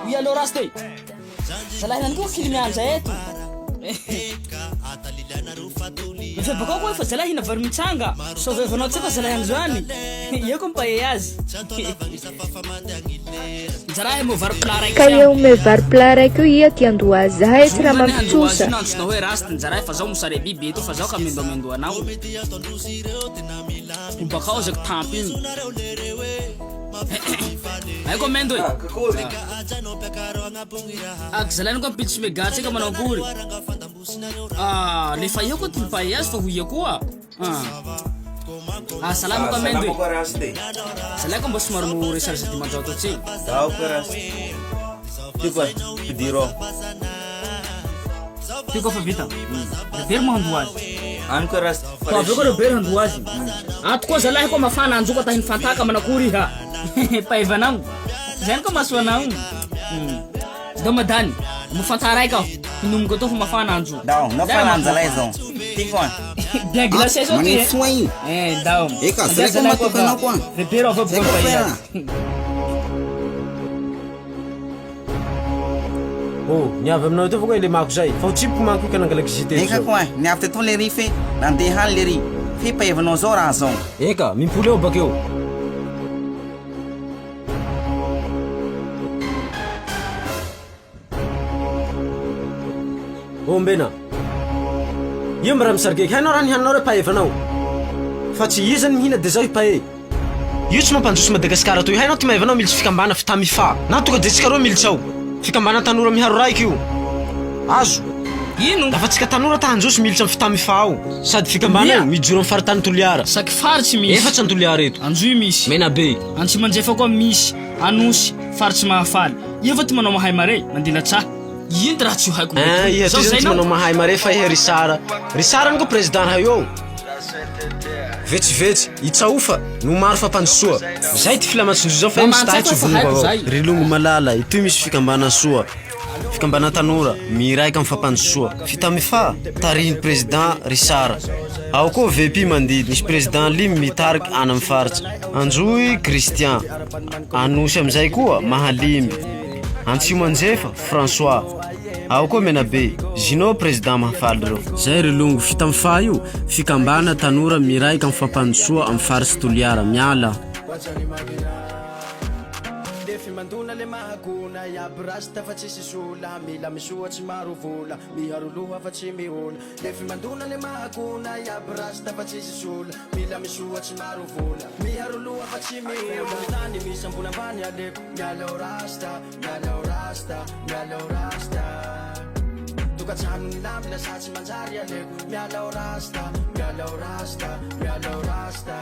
Oui allô Rasta e! Zalahy ihany koa kily miandra eto. Efa bakao koa efa zalahy hina vary mitsanga. Sauvevanao tsy fa zalahy androany. Eo ko mpahe azy. Zalahy mo vary plat raiky Ka eo ome vary plat raiky io ia ty andoha azy zahay tsy raha mampitsosa. Zona antsonao hoe Rasta njarahy fa zao mosare biby eto fa zao ka mendoamendoa anao. Ho bakao zako tampy igny. Haiko mendo e. Ak zalahy koa mpilitsy mega tsika manao akory. Ah, lefa eo koa ty mipahe azy fa ho ia koa. Ah. Ah, salama koa mendo e. Zalahy koa mba somary mo recharge 500 atsy. Dao koa rasy. Ty koa, pidiro ao. Ty koa fa vita. Robert moa handoa azy. Any koa rasy. Fa avy eo koa Robert handoa azy. Ato koa zalahy koa mafana anjo koa tahiny fantaka manakory iha. Paevanao. Zay koa mahasoa anao. Ndao madany, mifanta raiky aho. Hinomiko atao fa mafana anjo. Ndao, ndao fa lanja zalahy zao. Ty koa. Bien glacé zao ty. Magnetsoa igny. Eh, ndao. Eka, zay koa matoky anao koa. Robert avy eo Zay koa frère. Oh, niavy aminao teo fa koa le mako zay. Fa ho tsipiko manko io ka nangalaky jus teto Eka zao. koa, niavy teto le ry fe nandeha any le ry. Fe paevanao zao raha zao. Eka, mimpoly eo bakeo. Oh Mbena, io mba raha misarigeky hainao raha nihaninao re paevanao. Fa tsy iza ny mihina de zao hipae. Io tsy mampandroso Madagascar toy hainao ty maevanao militsy fikambana fitamifa na tonga de tsika roa militsy ao. Fikambana tanora miharo raiky io. Azo. Ino? Lafa tsika tanora ta handroso militsy am fitamifa ao. Sady fikambana io mijoro am faritany Toliara. Saky faritsy misy. Efatsy an Toliara eto. Anjohy misy. Menabe. Antsimanjefa koa misy. Anosy. Faritsy Mahafaly. Ia va ty manao mahay mare? Mandilatsaha. Ino ty raha tsy ho haiko Ein, iha ty zany tsy manao mahay mare fa iha Risara. Risara any koa président raha io ao. Vetsivetsy, i Tsaofa no maro fampandrosoa. Zay ty filamatsin-drozy zao fa misy tahy tsy vongo avao. Ry longo malala, itoy misy fikambana soa. Fikambana tanora, miraika amin'ny fampandrosoa. Fitamifa, tarihin'ny président Risara. Ao koa VP mandidy, misy président Limy mitariky any amin'ny faritra. Anjohy Christian. Anosy amin'izay koa Mahalimy. Antsimanjefa François. Ao koa Menabe, Gino président Mahafaly reo. Zay ry longo, Fitamfa io, fikambana tanora miraika am fampandrosoa am faritsy Toliara. Miala. Mila misoa tsy maro vola Miharo loha fa tsy mihola Tany misy ambony ambany aleko Miala ao rasta, miala ao rasta, miala ao rasta Tokantrano milamina sa tsy manjary aleko Miala ao rasta, miala ao rasta, miala ao rasta.